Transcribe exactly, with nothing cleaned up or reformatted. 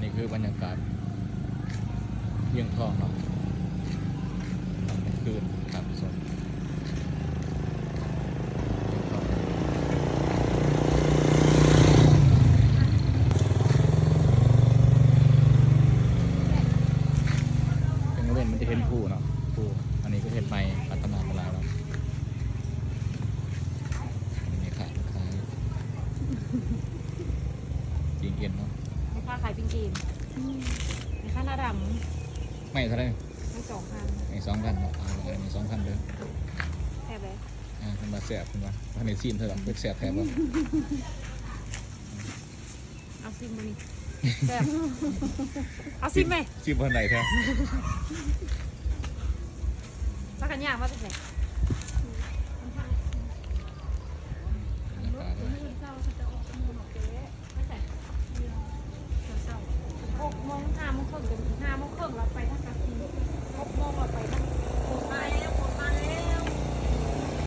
นี่คือบรรยากาศเวียงทองเนาะ ตอนกลางคืนครับทุกคน เป็นเว้นมันจะเห็นภูเนาะ ภู อันนี้ก็เห็นไม้พัฒนามาแล้วเนาะ อันนี้ขายขาย จริงเอ็นเนาะ แม่ค้าขายเป็นเกมแม่ค้าหน้าดำ ไม่เท่าไหร่ ทั้งสองพัน ไม่สองพันเนาะ เอาอันนี้สองพันเด้อ แซ่บเลย อ่าคุณมาแซ่บคุณมาท่านในซีนเท่าไหร่เป็นแซ่บแท้บ่ เอาซิมมานี่แซ่บเอาซิมไหม ซีนพันไหนแท้ พักกันยากว่าจะใส่หกโมงห้าโมงครึ่งจนถึงห้าโมงครึ่งเราไปท